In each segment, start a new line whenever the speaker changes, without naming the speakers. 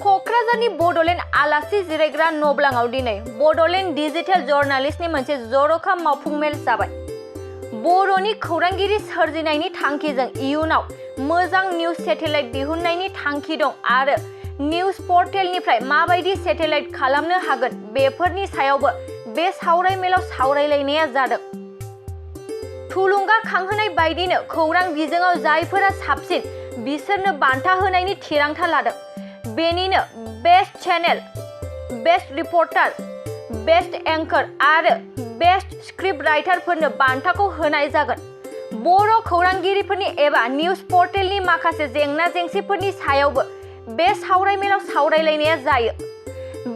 क'क्राझारनि बड'लेण्ड आलासि जिरायग्रा न'ब्लाङाव दिनै बड'लेण्ड डिजिटेल जर्नालिस्टनि मोनसे जर'खा मावफुं मेल जाबाय। बर'नि खौरांगिरि सोरजिनायनि थांखिजों इयुनाव मोजां निउज सेटेलाइट दिहुननायनि थांखि दं आरो निउज पर्टेलनिफ्राय माबायदि सेटेलाइट खालामनो हागोन बेफोरनि सायावबो बे सावराय मेलाव सावरायलायनाया जादों। थुलुंगाखांहोनाय बायदिनो खौरां बिजोङाव जायफोरा साबसिन बिसोरनो बान्था होनायनि थिरांथा लादों। बेनिनो best channel, best reporter, best anchor आरो बेस्ट स्क्रिप्ट राइटारफोरनो बान्थाखौ होनाय जागोन। बर' खौरांगिरिफोरनि एबा निउज पर्टेलनि माखासे जेंना जेंसिफोरनि सायावबो बे सावरायमेलाव सावरायलायनाया जायो।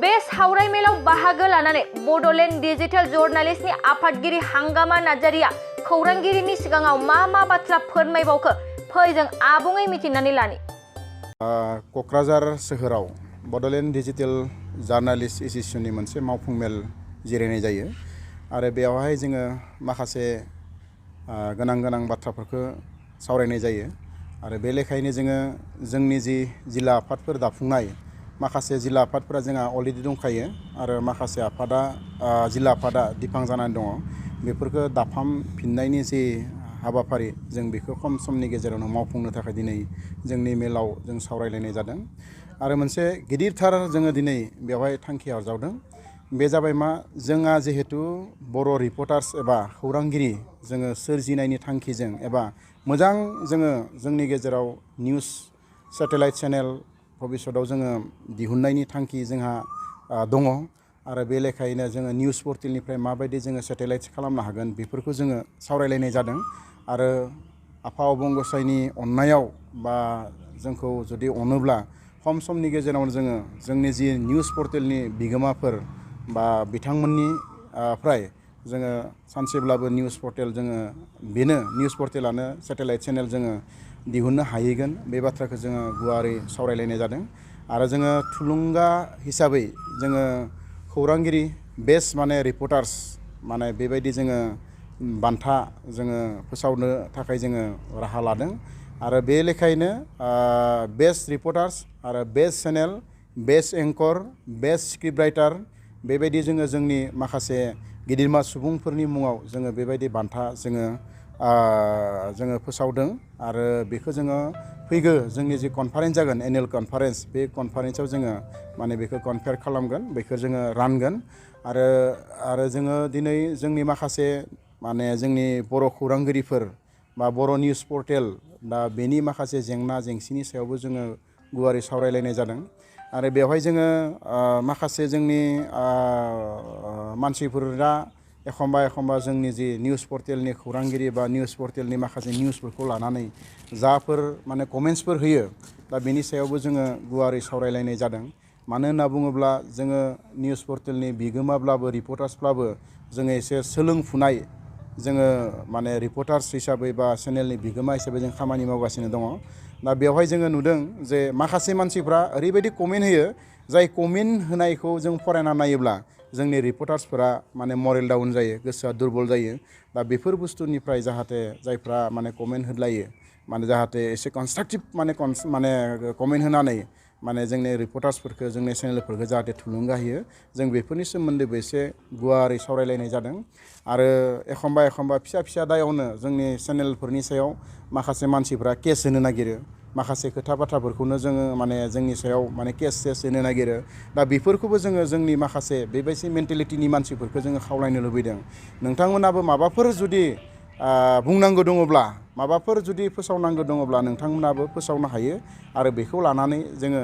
बे सावरायमेलाव बाहागो लानानै बड'लेण्ड डिजिटेल जर्नालिस्टनि आफादगिरि हांगामा नार्जारिया खौरांगिरिनि सिगाङाव मा बाथ्रा फोरमायबावखो फै जों आबुङै मिथिनानै लानि।
क'क्राझार सोहोराव बड'लेण्ड डिजिटेल जार्नालिस्ट एस'सिएशननि मोनसे मावफुं मेल जिरायनाय जायो आरो बेयावहाय जोङो माखासे गोनां बाथ्राफोरखौ सावरायनाय जायो आरो बे लेखायैनो जोङो जोंनि जि जिल्ला आफादफोर दाफुंनाय माखासे जिल्ला आफादफोरा जोंहा अलरेडि दंखायो आरो माखासे जिल्ला आफादा दिफां जानानै दङ। बेफोरखौ दाफामफिननायनि जि हाबाफारि जों बेखौ खम समनि गेजेरावनो मावफुंनो थाखाय दिनै जोंनि मेलाव जों सावरायलायनाय जादों आरो मोनसे गिदिरथार जोङो दिनै बेवहाय थांखि आजावदों। बे जाबाय मा जोंहा जिहेतु बर' रिपर्टार्स एबा खौरांगिरि जोङो सोरजिनायनि थांखिजों एबा मोजां जोङो जोंनि गेजेराव निउज सेटेलाइट चेनेल भबिष्यतआव जोङो दिहुननायनि थांखि जोंहा दङ आरो बे लेखायैनो जोङो निउज पर्टेलनिफ्राय माबायदि जोङो सेटेलाइट खालामनो हागोन बेफोरखौ जोङो सावरायलायनाय जादों आरो आफा अबं गसाइनि अननायाव बा जोंखौ जुदि अनोब्ला खम समनि गेजेरावनो जोङो जोंनि जि निउज पर्टेलनि बिगोमाफोर बा बिथांमोननि फ्राय जोङो सानसेब्लाबो निउज पर्टेल जोङो बेनो निउज पर्टेलानो सेटेलाइट चेनेल जोङो दिहुननो हाहैगोन बे बाथ्राखौ जोङो गुवारै सावरायलायनाय जादों आरो जोङो थुलुंगा हिसाबै जोङो खौरांगिरि बेस्ट माने रिपर्टार्स माने बेबायदि जोङो बान्था जोङो फोसावनो थाखाय जोङो राहा लादों आरो बे लेखायैनो बेस्ट रिपर्टार्स आरो best channel, best anchor, best script writer बेबायदि जोङो जोंनि माखासे गिदिरमा सुबुंफोरनि मुङाव जोङो बेबायदि बान्था जोङो फोसावदों आरो बेखौ जोङो फैगौ जोंनि जि कनफारेन्स जागोन एनुवेल कनफारेन्स बे कनफारेन्सआव जोङो माने बेखौ कनफेयार खालामगोन बेखौ जोङो रानगोन आरो जोङो दिनै जोंनि माखासे माने जोंनि बर' खौरांगिरिफोर बा बर' निउज पर्टेल दा बेनि माखासे जेंना जेंसिनि सायावबो जोङो गुवारै सावरायलायनाय जादों आरो बेवहाय जोङो माखासे जोंनि मानसिफोरा एखमबा जोंनि जि निउज पर्टेलनि खौरांगिरि बा निउज पर्टेलनि माखासे निउसफोरखौ लानानै जाफोर माने कमेन्ट्सफोर होयो दा बेनि सायावबो जोङो गुवारै सावरायलायनाय जादों। मानो होनना बुङोब्ला जोङो निउज पर्टेलनि बिगोमाब्लाबो रिपर्टार्सब्लाबो जोङो एसे सोलोंफुनाय जोङो माने रिपर्टार्स हिसाबै बा चेनेलनि बिगोमा हिसाबै जों खामानि मावगासिनो दङ। दा बेवहाय जोङो नुदों जे माखासे मानसिफ्रा ओरैबायदि कमेन्ट होयो जाय कमेन्ट होनायखौ जों फरायना नायोब्ला जोंनि रिपर्टार्सफोरा माने मरेल डाउन जायो, गोसोआ दुरबल जायो। दा बेफोर बुस्थुनिफ्राय जाहाथे जायफ्रा माने कमेन्ट होलायो माने जाहाथे एसे कनस्ट्राक्टिभ माने कमेन्ट होनानै माने जोंनि रिपर्टार्सफोरखौ जोंनि चेनेलफोरखौ जाहाथे थुलुंगा होयो जों बेफोरनि सोमोन्दैबो एसे गुवारै सावरायलायनाय जादों आरो एखमबा फिसा दायावनो जोंनि चेनेलफोरनि सायाव माखासे मानसिफ्रा केस होनो नागिरो माखासे खोथा बाथ्राफोरखौनो जोङो माने जोंनि सायाव माने केस होनो नागिरो। दा बेफोरखौबो जोङो जोंनि माखासे बेबायदि मेन्टेलिटिनि मानसिफोरखौ जोङो खावलायनो लुबैदों नोंथांमोनाबो माबाफोर जुदि बुंनांगौ दङब्ला माबाफोर जुदि फोसावनांगौ दङब्ला नोंथांमोनाबो फोसावनो हायो आरो बेखौ लानानै जोङो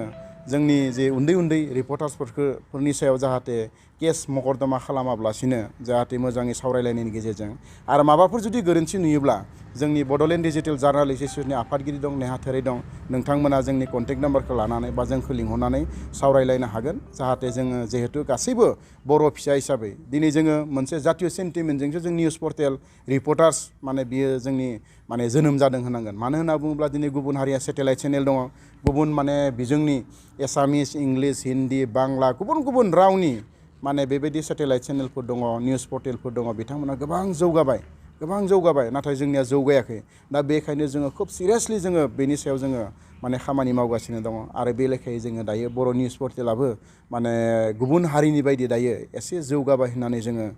जोंनि जे उन्दै रिपर्टार्सफोरनि सायाव जाहाथे केस मकर्दमा खालामाब्लासिनो जाहाथे मोजाङै सावरायलायनायनि गेजेरजों आरो माबाफोर जुदि गोरोन्थि नुयोब्ला जोंनि बड'लेण्ड डिजिटेल जार्नालिस्ट एस'सिएशननि आफादगिरि दं, नेहाथारि दं, नोंथांमोना जोंनि कन्टेक्ट नाम्बारखौ लानानै बा जोंखौ लिंहरनानै सावरायलायनो हागोन जाहाथे जोङो जिहेतु गासैबो बर' फिसा हिसाबै दिनै जोङो मोनसे जातीय सेन्टिमेन्टजोंसो जों निउज पर्टेल रिपर्टार्स माने बियो जोंनि माने जोनोम जादों होनांगोन। मानो होनना बुङोब्ला दिनै गुबुन हारिया सेटेलाइट चेनेल दङ, गुबुन माने बिजोंनि एसामिस, इंलिस, हिन्दी, बांला गुबुन रावनि माने बेबायदि सेटेलाइट चेनेलफोर दङ, निउज पर्टेलफोर दङ, बिथांमोना गोबां जौगाबाय गोबां जौगाबाय नाथाय जोंनिया जौगायाखै दा बेखायनो जोङो खोब सिरियासलि जोङो बेनि सायाव जोङो माने खामानि मावगासिनो दङ आरो बे लेखायै जोङो दायो बर' निउस पर्टेलाबो माने गुबुन हारिनि बायदि दायो एसे जौगाबाय होननानै जोङो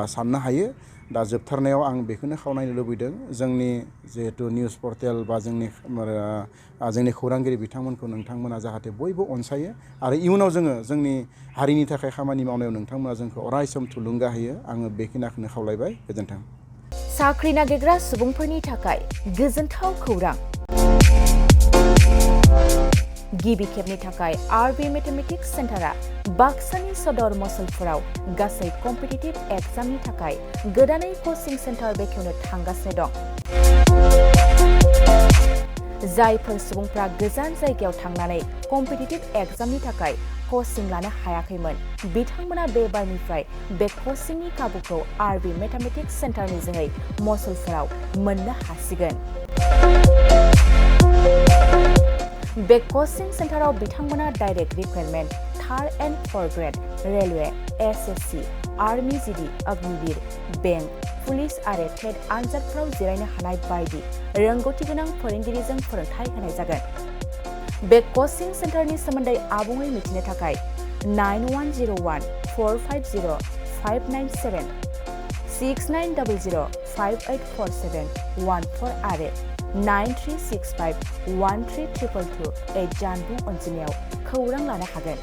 साननो हायो दा जोबथारनायाव आं बेखौनो खावलायनो लुबैदों जोंनि जिहेतु निउस पर्टेल बा जोंनि खौरांगिरि बिथांमोनखौ नोंथांमोना जाहाथे बयबो अनसायो आरो इयुनाव जोङो जोंनि हारिनि थाखाय खामानि मावनायाव नोंथांमोना जोंखौ अरायसम थुलुंगा होयो आङो बेखिनिखौनो खावलायबाय गोजोन्थों।
साख्रि नागिरग्रा सुबुंफोरनि थाखाय गोजोनथाव खौरां। गिबि खेबनि थाखाय आरबि मेथमेटिक्स सेन्टारा बाक्सानि सदर मसलपुराव गासै कम्पिटिटिभ एग्जामनि थाखाय गोदानै कचिं सेन्टार बेखेवनो थांगासिनो दं। जायफोर सुबुंफ्रा गोजान जायगायाव थांनानै कम्पिटिटिभ एग्जामनि थाखाय कचिं लानो हायाखैमोन बिथांमोना बे बारनिफ्राय बे कचिंनि खाबुखौ आरबि मेथमेटिक्स सेन्टारनि जोहै मसलपुराव मोननो हासिगोन। बे कचिं सेन्टाराव बिथांमोना direct recruitment third and forth grade railway SSC army GD Agniveer bank police आरो टेट आनजादफोराव जिरायनो हानाय बायदि रोंगौथि गोनां फोरोंगिरिजों फोरोंथाय होनाय जागोन। बे कचिं सेन्टारनि सोमोन्दै आबुङै मिथिनो थाखाय 9101450597 6900584714 आरो 9365132228 जानबुं अनजिमायाव खौरां लानो हागोन।